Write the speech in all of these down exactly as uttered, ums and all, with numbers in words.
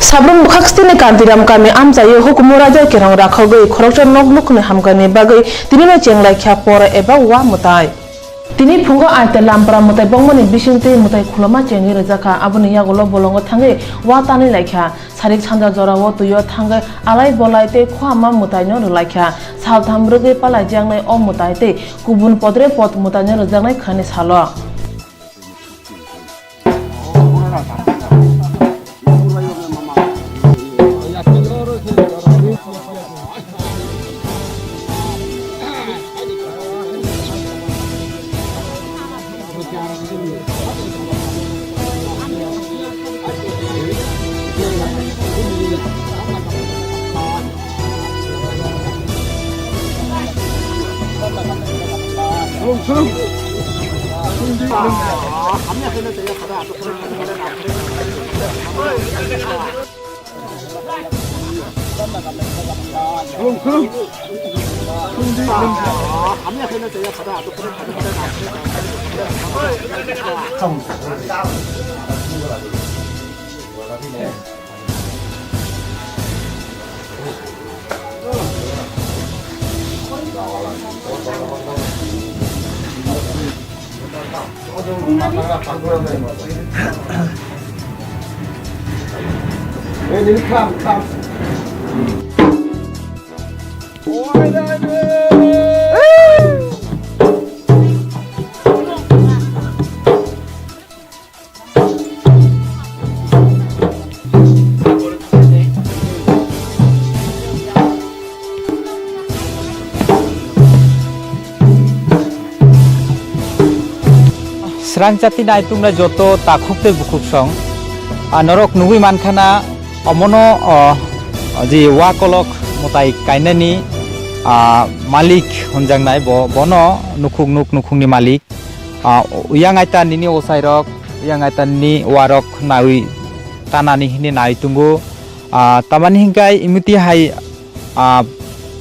Sabrum Bwkhaksitini Kantiram kami amchaio hukumu raida kerong rakhogwi khoroksa nok nukhungni hamkani bagwi tinino chenglaikha pora eba wa mwtai. Tini phungo Aita Lampra mwtai bongmani bisingtwi mwtai khuluma chengwi rwjakha, aboni yagulo bolongo thangwi wa tanwi laikha. Sarik sanja jorao twio thangwi alai bolai tei khoama mwtaino rwlaikha. Saltham rwgwi palaijaknai o mwtai tei kubun podre pod mwtaino rwjaknai khani salo. Srangchati naitungnai joto takhuk tei bukhuk song, ah, norok nugwi mankhana omono, oh, je wa kolok mwtai kainani, ah, malik hwnjaknai bo, bono nukhuk nuk nukhungni malik. Ah, yang aita nini osairok, yang aita nini warok nawi tanani hini nai tungo. Ah, tamani hingkai imiti hai, ah,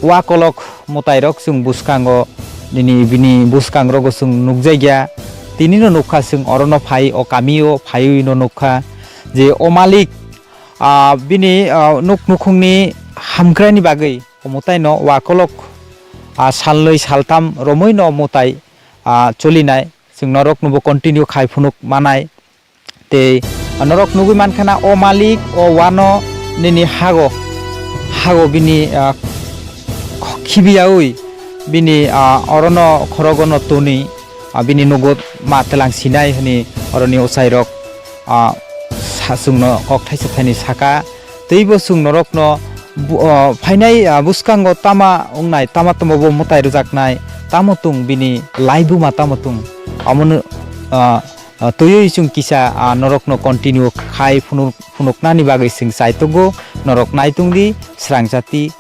wa kolok mwtairok chwng bwskango nini bini bwskangrogo chwng nukjakya. Tinino nukha chwng orono phai o kamio phaiwi no nukha je o malik, ah, bini, ah, nuk nukhungni hamkraini bagwi o mwtaino wa kolok, ah, salnwi saltham romwi no mwtai ah, cholinai, chwng norokno bo continue khai phunuk manai. Tei norok nugwi mankha na o malik o wano nini hago, hago bini, ah, khibiyaui bini, ah, orono khorogono toni, ah, bini nugo ma twlang sinai hwnwi oroni ochairok, ah, sa-, chwngno kok thaisa thaini saka. Tei bo chwng norokno bu-, o, phainai, a, bwskango tama wngnai, tama tama bo mwtai rwjaknai, tamo tung bini laibuma tamo tung, omono, a, a, twiwi chwng kisa, a, norokno continue khai phunuk-, phunuknani bagwi chwng chai tongo, norok nai tongdi, srangchati.